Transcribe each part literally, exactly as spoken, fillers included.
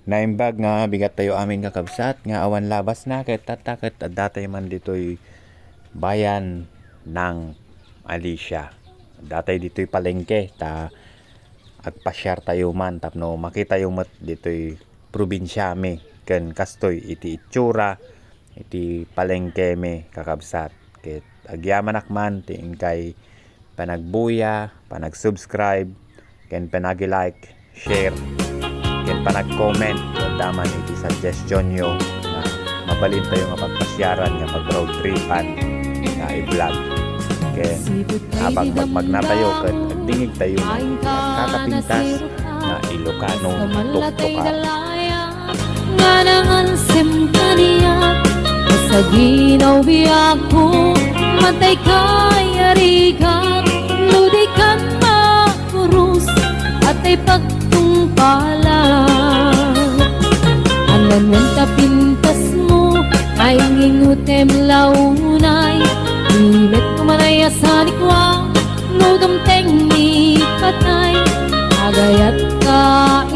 Naimbag nga bigat tayo amin, kakabsat, nga awan labas na, ket tatta, ket adda tayo man ditoy bayan ng Alicia. Adda tayo ditoy palengke, ta agpasiar tayo man tapno makitayo met ditoy probinsiami, ken kastoy iti itsura iti palengkemi, kakabsat. Ket agyamanak man ti inkay panagbuya, panag-subscribe, ken panagi-like, share, ken panag-comment. Adda man iti suggestion nyo nga mabalin tayo nga pagpasiaran, nga pag-road tripan nga i-vlog. Ken habang magmagna tayo ket agdingig tayo, kakapintas nga Ilocano tuktukan. Nga nangalsem kaniak, sa ginaw biagko, matay kayarigat, no di kan makurus, atay pagtungpala. Anan wen ta pintasmo, ay ngingutem launay, imet kumanay a sanikwa, no dumteng ni patay, agayat ka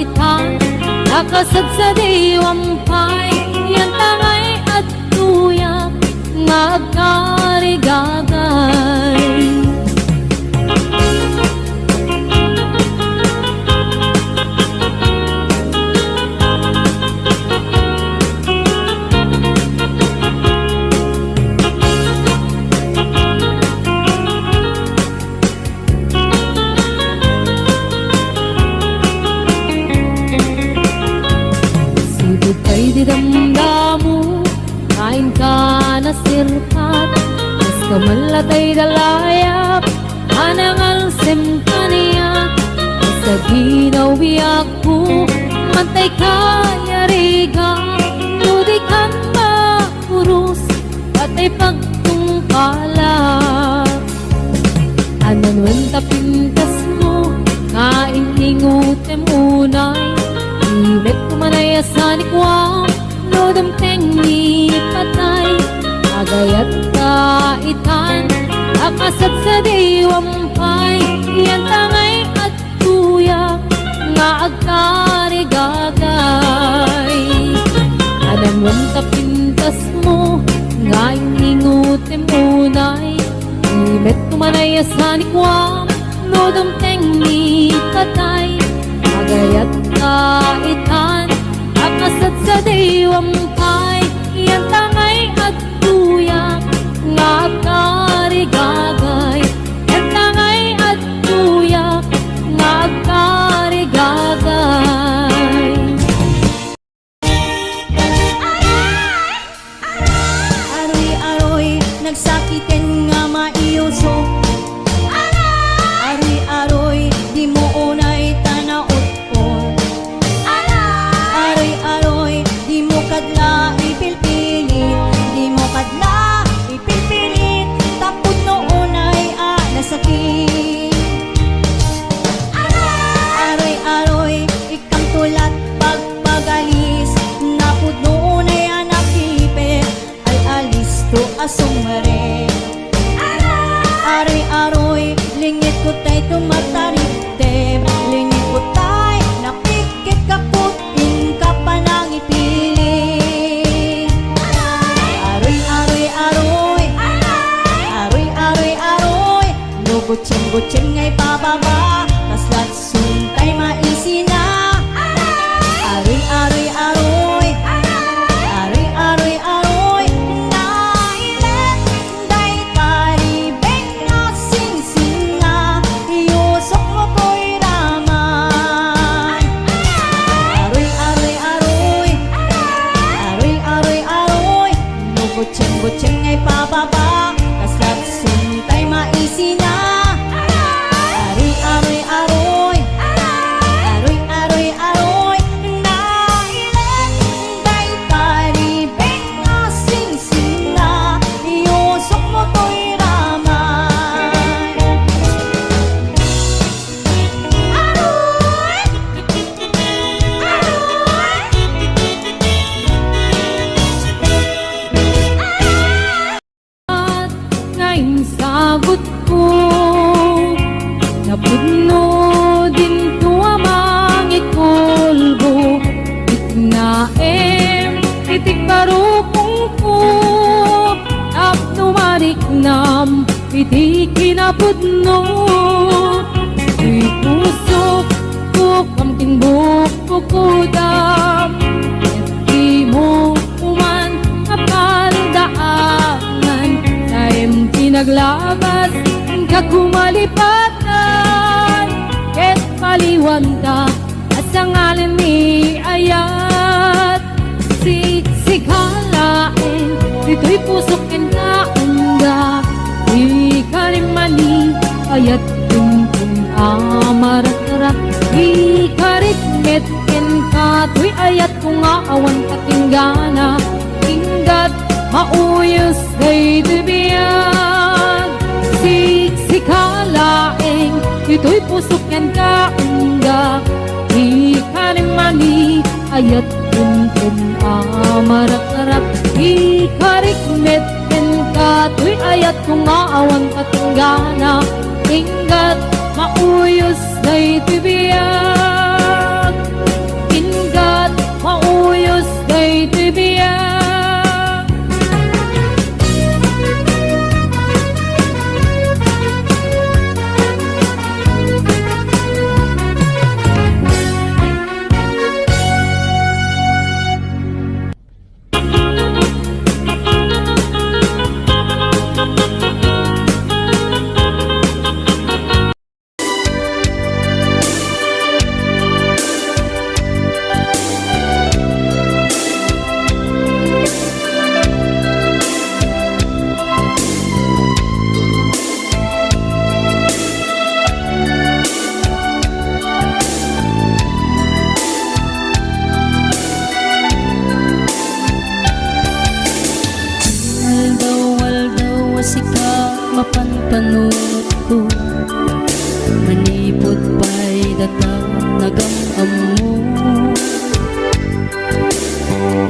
itan, nakasadsadiwam pay, yan tangay adtoyak nga agkarigagay. Sipud pay di damdamo, kain ka na sirpat, kas kamallatay dalayap, anangalsem kaniak, sa ginawiak ko, mantay kayariga, no di kan makurus, patay pagtungpala. Anan wen ta pintasmo, kain ingutem unay, imet kumanay a sanikwa, no dumteng ni patay, agayat ka itan, akasadsadiwam pay, yan tangay adtoyak nga agkarigagay. Anan wen ta pintasmo, nga ingutem unay, imet kumanay a sanikwa, no dumteng ni patay, agayat ka itan, akasadsadiwam pay, yan tangay adtoyak nga agkarigagay, yan tangay adtoyak nga agkarigagay. Aroy, aroy, nagsakiten nga maiusok. Aroy, aroy, dimo unay ta nautpot. Aroy, aroy, dimo kadla ipilpilit, dimo kadla ipilpilit, ta pudno unay a nasakit. Aroy, aroy, ikam tulat pagpagalis, napudno unay a napipet, al-alisto a sumre. Aroy, aroy, lingit ko tay tumatariptep, lingit ko tay napikit kaput inka panangipili. Aroy, aroy, aroy. Aroy, aroy, aroy. No gutsem-gutsem nga ipababa, kaslat suntay maisina. Aroy, aroy, aroy. Aroy, aroy, aroy. Nailet dayta ribeng a singsing nga iusok mo Ti kinapudno, ti pusok, bukam ken bukbukudam. Ket dimo man mapaldaanan, saem ti naglabas, inka kumalipatan, ket paliwanta, a sangalen ni ayat. Siksika laeng, ditoy pusok kenka, unda. Ikarimani, ayat ken a maragrak. Ikarit met kenka, toy ayatko nga awan katinggana. Inggat, mauyos daytoy biag. Siksika laeng, ditoy pusok kenka, unda. Ikarimani, ayat ken a maragrak. Ikarit met kenka, toy ayatko nga awan katinggana. Inggat, mauyos daytoy biag. Inggat, mauyos daytoy biag. Aldaw-aldaw a sika mapanpanunotko, manipud pay data nagam-ammo.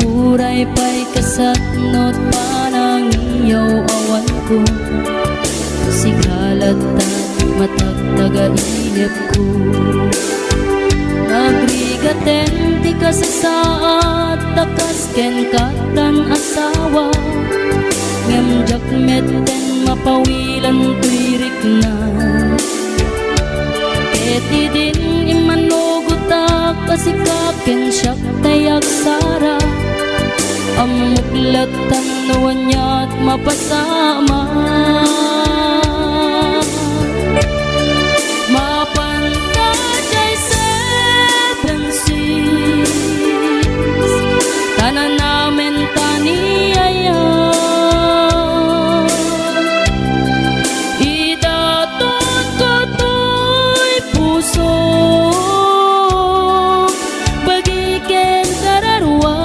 Uray pay kasatnot panangiyaw-awanko, sika latta matagtagainepko. Nagrigaten ti kasasaad ta kas ken kattan asawa, ngem diak metten mapawilan toy rikna. Ket idin immanugotak a sika ken siak tay agsara, ammok lattan no aniat mapasamak. Mapan ta jay seven six, ta nanamen ta ni ayat. Idatotko toy pusok, bagi ken kararua.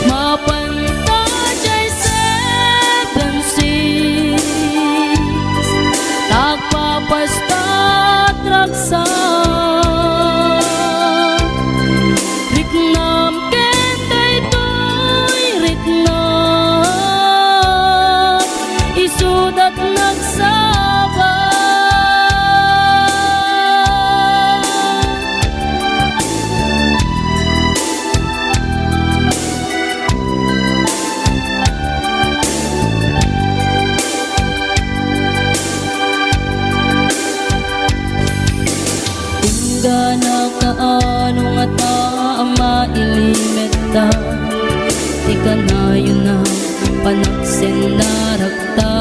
Mapan ta jay seven six, tagpapastat ragsak. Riknam ken daytoy riknam, isudat nagsaba. Inggana kaano ngata a mailimetta ti kanayon a panagsennarakta.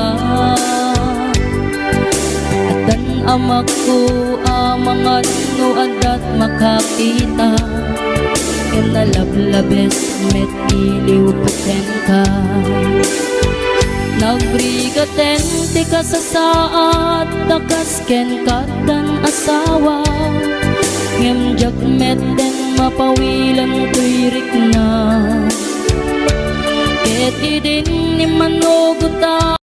Addan amakko a mangan no addat makakita, ken nalablabes met iliwko kenka. Nagrigaten ti kasasaad ta kas ken kattan asawa, ngem diak metten mapawilan toy rikna. Ket idin immanugotak